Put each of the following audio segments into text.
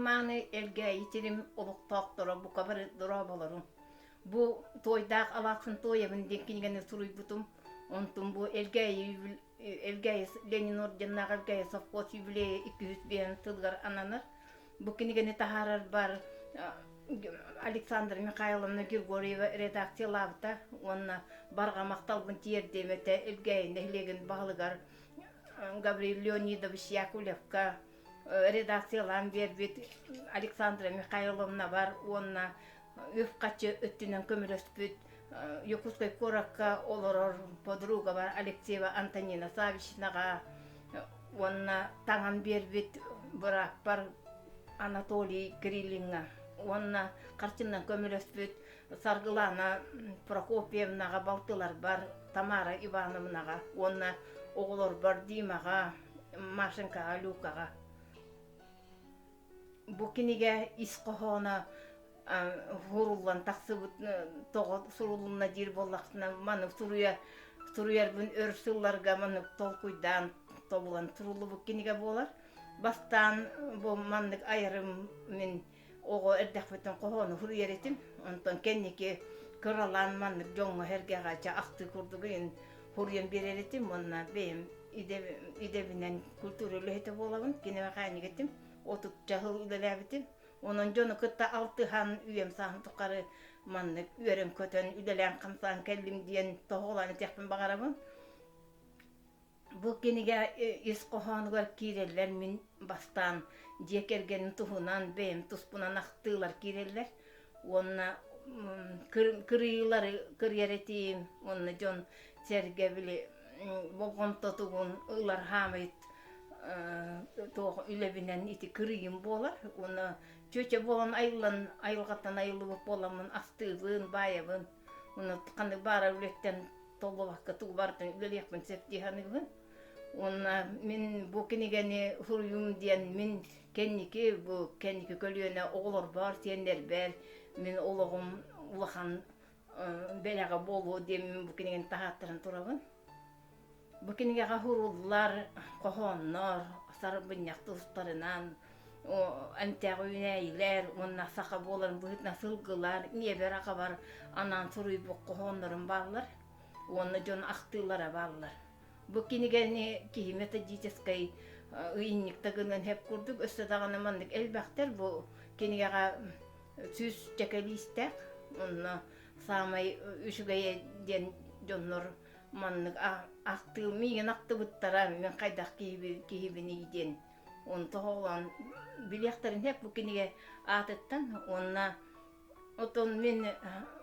Ытык-мааны Элгээйи сирим олохтоохторо бука бары дорооболоруҥ. Бу Туойдаах алаахсын туойабын диэн кинигэни суруйбутум. Онтум бу Элгээйи Элгээйи Ленин орденнаах Элгээйи совхоз юбилейа 205 сылыгар ананар. Бу кинигэни таһаарарбар Александра Михайловна Григорьева редакциялаабыта уонна барҕа махталбын тиэрдиэм этэ Элгээйи нэһилиэгин баһылыгар Гаврил Леонидович Яковлевка редакциялаан биэрбит Александра Михайловнабар уонна үп-харчы өттүнэн көмөлөспүт Якутскай куоракка олорор подругабар Алексеева Антонина Савичнаҕа уонна таҥан биэрбит бырааппар Анатолий Кириллиҥҥа уонна харчынан көмөлөспүт Саргылана Прокопьевнаҕа балтыларбар Тамара Ивановнаҕа уонна оҕолорбор Димаҕа, Машенькаҕа, Люкаҕа. Бу кинигэ ис хоһооно суруллан тахсыбыт тоҕо сурулунна диир буоллахпына маны суруйа суруйарбын өр сылларга маннык толкуйдаан тобулан суруллубут кинигэ буолар. Бастаан бу маннык айарым мин оҕо эрдэхпиттэн хоһоону суруйар этим. Онтон кэнники кыралаан маннык дьоҥҥо-сэргэҕэ чэ ахтыы курдук иһин суруйан биэрэр этим уонна бэйэм идэбинэн культура үлэһитэ буолабын, киномеханик этим. Отучча сыл үлэлээбитим. Онон дьону кытта алтыһан үйэм сааһын тухары маннык үөрэн-көтөн үлэлээн-хамсаан кэллим диэн тоһоҕолоон этиэхпин баҕарабын. Бу кинигэ ис хоһоонугар киирэллэр мин бастаан дьиэ кэргэним туһунан бэйэм туспунан ахтыылар киирэллэр уонна кырыйыылары кырыйар этиим уонна дьон сэргэ били болҕомтотугун ылар хаамайыт туох үлэбинэн ити кырыйым буолар уонна чүөчэ буолан айыллан айылҕаттан айыллыбыт буоламмын астыыбын баайабын уонна ханнык баарар үлэттэн толлубакка тугу барытын үлэлиэхпин сөп дии саныыбын. Уонна мин бу кинигэни суруйуум диэн мин кэнники бу кэнники көлүөнэ оҕолорбор, сиэннэрбэр мин олоҕум улахан бэлэҕэ буолуо диэн мин бу кинигэни таһааттаран турабын. Бу кинигэҕэ суруллар хоһооннор, сарбынньах тустарынан, эмтээх үүнээйилэр уонна саха буоларын быһыытынан сылгылар, ийэбэр аҕабар анаан суруйбут хоһооннорум бааллар уонна дьон ахтыылара бааллар. Бу кинигэни киһи методическай ыйынньыкта гыныан сөп курдук, өссө даҕаны маннык элбэхтэр бу кинигэҕэ сүүс чэкэлиистээх, онно саамай үчүгэйэ диэн дьоннор маннык ахтыы миигин ахтыбыттара мин хайдах киһибиний диэн Оны тоһоҕолоон билиэхтэрин сөп бу кинигэ аатыттан уонна отон мин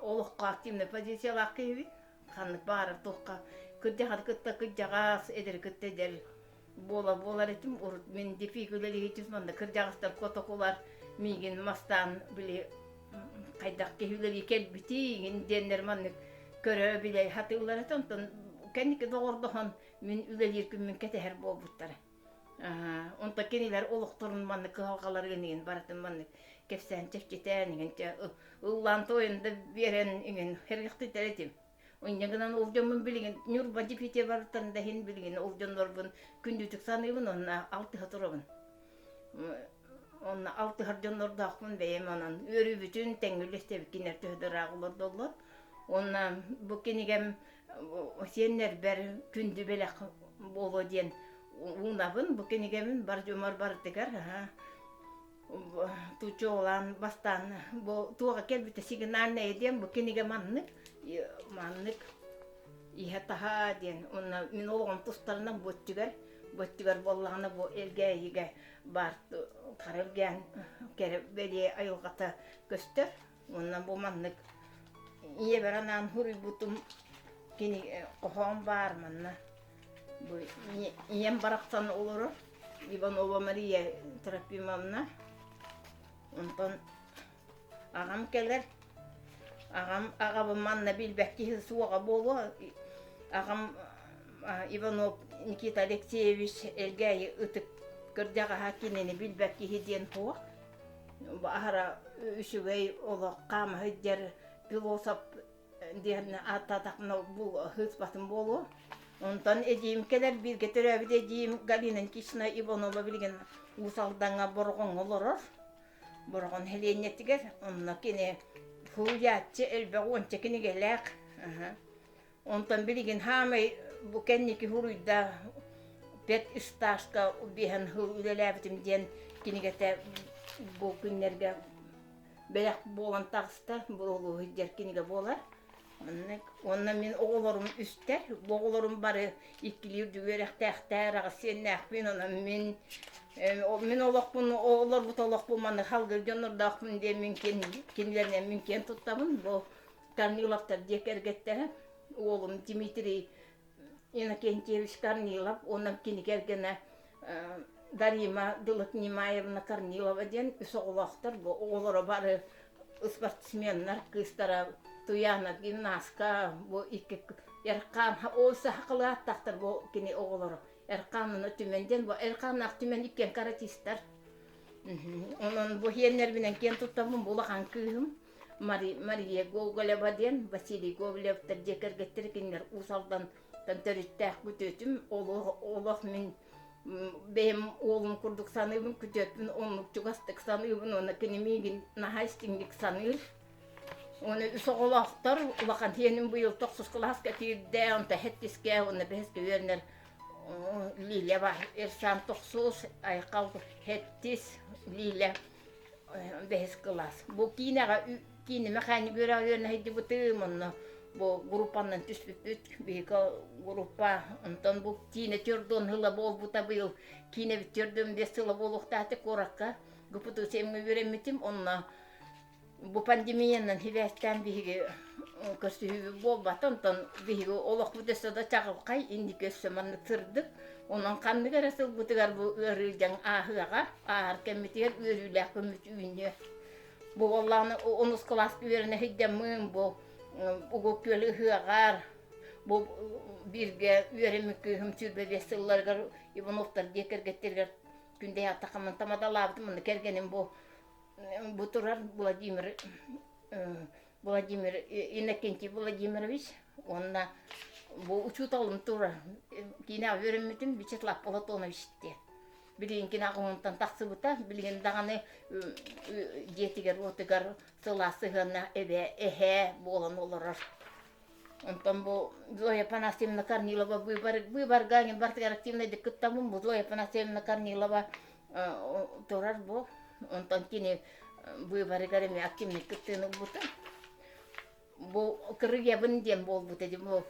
олоххо активнай позициялаах киһибин. Ханнык баҕарар туохха кырдьаҕары кытта кырдьаҕас, эдэри кытта эдэр буола буолар этим. Урут мин дефик үлэлиһитим манна кырдьаҕастар котокулар миигин мастаан били хайдах киһи үлэлии кэлбитий иҥин диэннэр маннык көрө билэ сатыыллар этэ. Онтон кэнники доҕордоһон мин үлэлиир күммүн кэтэһэр буолбуттара. Онтон кинилэр олохторун маннык кыһалҕаларын иҥин барытын маннык кэпсээн чэпчэтээн иҥин ыллаан туойан да биэрэн иҥин сэргэхтитэр этим. Инньэ гынан ол дьоммун билигин Ньурба дефите барыттан да иһин билигин ол дьоннорбун күндүтүк саныыбын уонна алтыһа турабын. Онно алтыһар дьоннордоохпун бэйэм онон үөрүүбүтүн тэҥҥэ үллэстэбит кинилэр төһө да ыраах олордоллор. Уонна бу кинигэм сиэннэрбэр күндү бэлэх буолуо диэн уунабын бу кинигэбин бар дьоммор барытыгар тучуолаан бастаан бу туоҕа кэлбитэ сигнальная диэн бу кинигэ маннык маннык иһэ-таһа диэн уонна мин олоҕум тустарынан бу өттүгэр бу өттүгэр буоллаҕына бу Элгээйигэ баар хара элгээн кэрэ бэлиэ айылҕата көстөр Уонна бу маннык ийэбэр анаан суруйбутум кини хоһоон баар манна. Бу ийэм барахсан олорор Иванова Мария Трофимовна. Онтон аҕам кэлэр. Аҕам аҕабын манна билбэт киһи суоҕа буолуо. Аҕам Иванов Никита Алексеевич Элгээйи ытык кырдьаҕаһа кинини билбэт киһи диэн суох. Аһара үчүгэй олох хаама сылдьар философ диэн ааттаатахпына сыыспатым буолуо. Онтон эдьиийим кэлэр бииргэ төрөөбүт эдьиийим Галина Никитична Иванова билигин Уус Алдаҥҥа Бороҕоҥҥо олорор. Бороҕон нэһилиэнньэтигэр. Онно кини суруйааччы элбэх уонча кинигэлээх. Онтон билигин хаамай бу кэнники суруйда пет ыстааска биэһэн сыл үлэлээбитим диэн кинигэтэ бу күннэргэ бэлэх буолан таҕыста, буруолуу сылдьар кинигэ буолар. Маннык уонна мин оҕолорум үстэр, бу оҕолорум бары иккилии үрдүк үөрэхтээхтэр, аҕыс сиэннээхпин, онон мин мин олохпун олорбут олохпун маннык халгыр дьоннордоохпун диэн мин кинилэринэн мин киэн туттабын. Бу Корниловтар дьиэ кэргэттэрэ, уолум Дмитрий Иннокентьевич Корнилов уонна кини кэргэнэ Дарима Дылыкнимаевна Корнилова диэн үс оҕолоохтор. Бу оҕолоро бары спортсменнар, кыыстара Туяна гимнастка, бу икки Эркан, ол сахалааттахтар бу кини оҕолоро. Эркан Түмэн диэн, бу Эрканнаах Түмэн иккиэн каратистар. Онон бу хиэннэрбинэн киэн туттабын, бу улахан кыыһым. Мария Гоголева диэн Василий Гоголевтар дьиэ кэргэттэрэ кинилэр Уус Алдантан төрүттээх күтүөтүм олох мин бэйэм уолум курдук саныыбын күтүөппүн оннук чугастык саныыбын уонна кини миигин наһаа истиҥник саныыр уонна үс оҕолоохтор улахан сиэним быйыл тохсус кылааска киирдэ онто сэттискэ уонна бэһискэ үөрэнэр Лиля бар Эрсан тохсус Айхал сэттис Лиля бэһис кылаас. Бу киинэҕэ киинэ мэхээнньик үөрэҕэр үөрэнэ сылдьыбытым, онно бу группанан түспүппүт, биһиги группа, онтон бу киинэ төрдүөн сыла буолбута быйыл киинэбит төрдүөн биэс сыла буолуохтаах куоракка ГПТУ эмҥэ үөрэммитим, онно Бу пандемиянан сибээстээн биһиги көрсүһүүбүт буолбата, онтон биһиги олохпут өссө да чаҕылхай, инники өссө маннык сырдык. Онон ханнык эрэ сылбытыгар бу ыарыы дьаҥ ааһыаҕа, ааһар кэммитигэр үөрүүлээх күммүт үүнүө. Бу буоллаҕына онус кылааска үөрэнэ сылдьаммын, бу Угул Күөл ыһыаҕар, бу бииргэ үөрэммит кыыһым 25 сылларыгар Ивановтар дьиэ кэргэттэригэр күндэйэ атахаммын тамадалаабытым, онно кэргэним бу Бу турар Владимир Владимир Иннокентий Владимирович уонна бу учууталым турар киинэҕэ үөрэммитим Вячеслав Платонович диэн. Билигин кини аҕыһынтан тахсыбыта, билигин даҕаны дьиэтигэр-уотугар сылаас сыһыаннаах эбээ, эһээ буолан олорор. Онтон бу Зоя Афанасьевна Корнилова быыбар, быыбарга барытыгар активнайдык кыттабын. Бу Зоя Афанасьевна Корнилова турар бу. Онтон кини быыбарыгар эмиэ активнай кыттыыны ылбыта. Бу кырыйабын диэн буолбута дии. Бу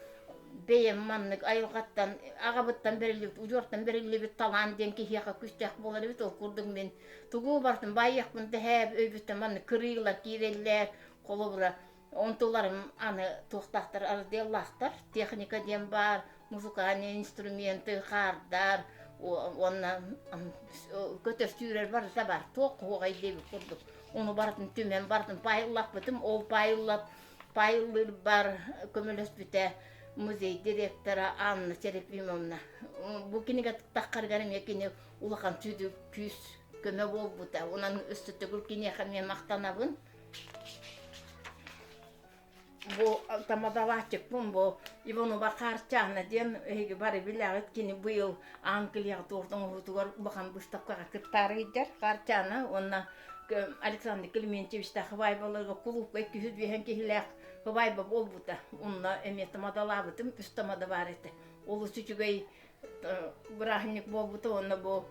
бэйэм маннык айылҕаттан, аҕабыттан бэриллибит, удьуортан бэриллибит талаан диэн киһиэхэ күүстээх буолар эбит. Ол курдук мин тугу барытын баайыахпын дэһээп өйбүттэн маннык кырыылар киирэллэр. Холобура, Онтуларым аны туохтаахтар разделлаахтар, техника диэн баар, музыкальные инструменты, хаардар уонна көтөр сүүрэр барыта бар, туох куһуҕай диэбит курдук. Ону барытын түмэн барытын паайыллаппытым, ол паайыллап паайыллыырбар көмөлөспүтэ музей директора Анна Серафимовна. Бу кинигэ таххарыгар эмиэ кини улахан сүдү күүс көмө буолбута. Онон өссө төгүл киниэхэ эмиэ махтанабын. Бу тамадалааччыкпын бу Иванова Хаарчаана диэн эһиги бары билэҕит кини быйыл Англияҕа туорт оҥоһуутугар улахан быыстапкаҕа кыттаары сылдьар Хаарчаана уонна Александр Климентьевичтаах Хабаеваларга кулуупка 205 киһилээх Хабаева буолбута. Онно эмиэ тамадалаабытым, үс тамада баар этэ. Олус үчүгэй бырааһынньык буолбута уонна бу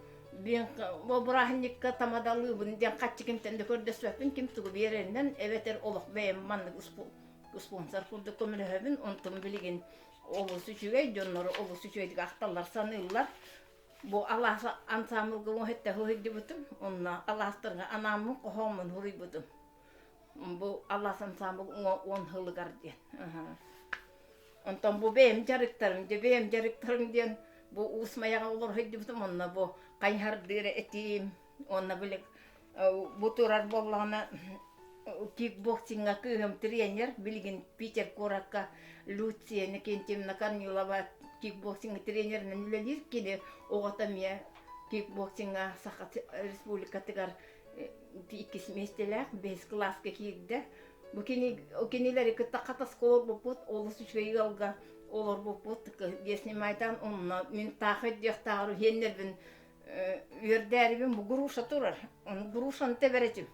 бу бырааһынньыкка тамадалыыбын диэн хаччы кимтэн да көрдөспөппүн ким тугу биэрэринэн эбэтэр олох бэйэм маннык спонсор курдук көмөлөһөбүн онтум билигин олус үчүгэй дьоннору олус үчүгэйдик ахталлар саныыллар бу алаас ансаамбылга уһэтте сылдьыбытым онно алаастарга анааммын хоһооммун суруйбутум бу алаас ансаамбыл уон сылыгар диэн Онтон бу бэйэм дьарыктарым, дьэ бэйэм дьарыктарым диэн бу Уус Майаҕа олоро сылдьыбытым онно бу хайыһардыыр этим уонна били бу турар буоллаҕына кикбоксиҥҥа кыыһым тренер билигин Питер куоракка Люция Никентьевна Корнилова кикбоксиҥҥа тренеринэн үлэлиир кини оҕото эмиэ кикбоксиҥҥа Саха Республикатыгар иккис миэстэлээх бэһис кылааска киирдэ Бу кини кинилэри кытта хатаска олорбуппут, олус үчүгэй ыалга олорбуппут. Снимайтан онно мин таах өйдүөхтааҕар үһүөннэрбин Үөрдээрибин бу груша турар. Ону грушаны тэбэр этим.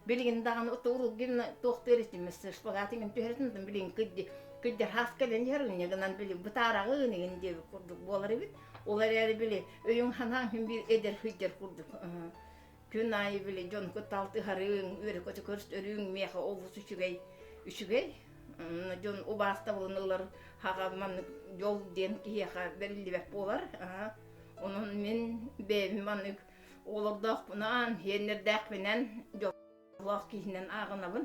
Билигин даҕаны урут туохтуур этим шпагатыгын түһэрин билигин кыдди кыддьар хаас кэлэн иһэр инньэ гынан били бытаараҕын игин диэбит курдук буолар эбит. Ол эрээри били өйүҥ санааҥ син биир эдэр сылдьар курдук. Күн аайы били дьон кытта алтыһарыҥ, үөрэ-көтө көрсөрүҥ миэхэ олус үчүгэй үчүгэй. Дьон убаастабылын ылар хаҕа маннык дьол диэн киһиэхэ бэриллибэт буолар. Онон мин бэйэбин маннык оҕолордоохпунан, сиэннэрдээхпинэн дьоллоох киһинэн ааҕынабын.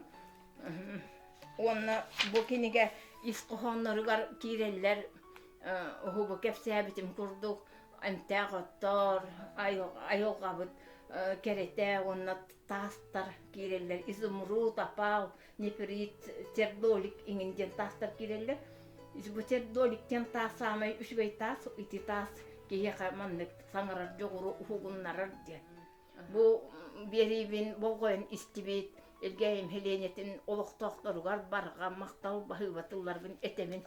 Уонна бу кинигэ ис хоһоонноругар киирэллэр уһугу кэпсээбитим курдук эмтээх оттор, айылҕабыт кэрэтэ уонна таастар киирэллэр. Изумруд, опал, нефрит, сердолик иҥин диэн таастар киирэллэр. Бу сердолик диэн таас саамай үчүгэй таас. Ити таас киһиэхэ маннык саҥарар дьоҕуру уһугуннарар диэн. Бу биэриибин болҕойон истибит Элгээйим Һэлиэнньэтин олохтоохторугар барҕа махтал баһыыба тылларбын этэбин.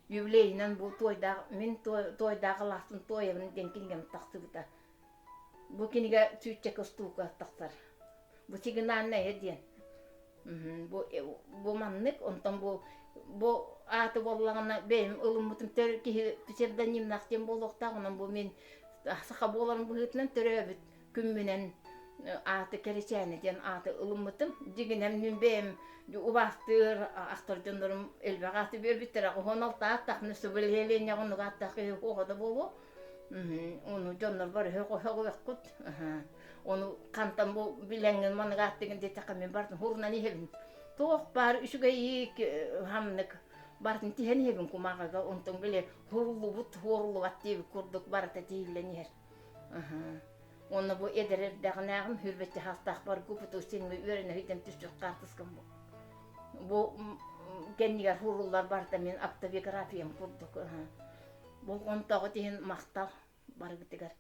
Юбилейынан бу туойдаах мин туойдаах алааспын туойабын диэн кинигэм тахсыбыта. Бу кинигэ сүүччэкэ устуука тахсар. Бу сигнальная диэн. Бу бу маннык, онтон бу бу ааты буоллаҕына бэйэм ылыммытым төр киһи псевдонимнаах диэн буолуохтаах, онон бу мин саха буоларым быһыытынан төрөөбүт күммүнэн ааты Кэрэчээнэ диэн ааты ылыммытым. Дьиҥинэн мин бэйэм убаастыыр ахтар дьоннорум элбэх ааты биэрбиттэрэ. 16 ааттаахпын өссө билиһиэлиэнньэҕэ оннук ааттаах киһи суоҕа да буолуо. Ону дьоннор бары өһөх-өһөх Ону хантан бу билэҥҥин маннык ааттыгын диэтэххэ мин барытын хуурунан иһэбин. Туох баар үчүгэйик хамнык барытын тиһэн иһэбин кумааҕыга онтон били хууруллубут хуоруллубат диэбит курдук барыта тиһиллэн иһэр. Уонна бу эдэр эрдэҕинээҕим хүрбэччэ саастаах баргупуту сиҥҥэ үөрэнэ сылдьан түспүт хаартыскам бу. Бу кэннигэр хууруллар барыта мин автобиографиям курдук. Болҕомтоҕут иһин махтал барыгытыгар.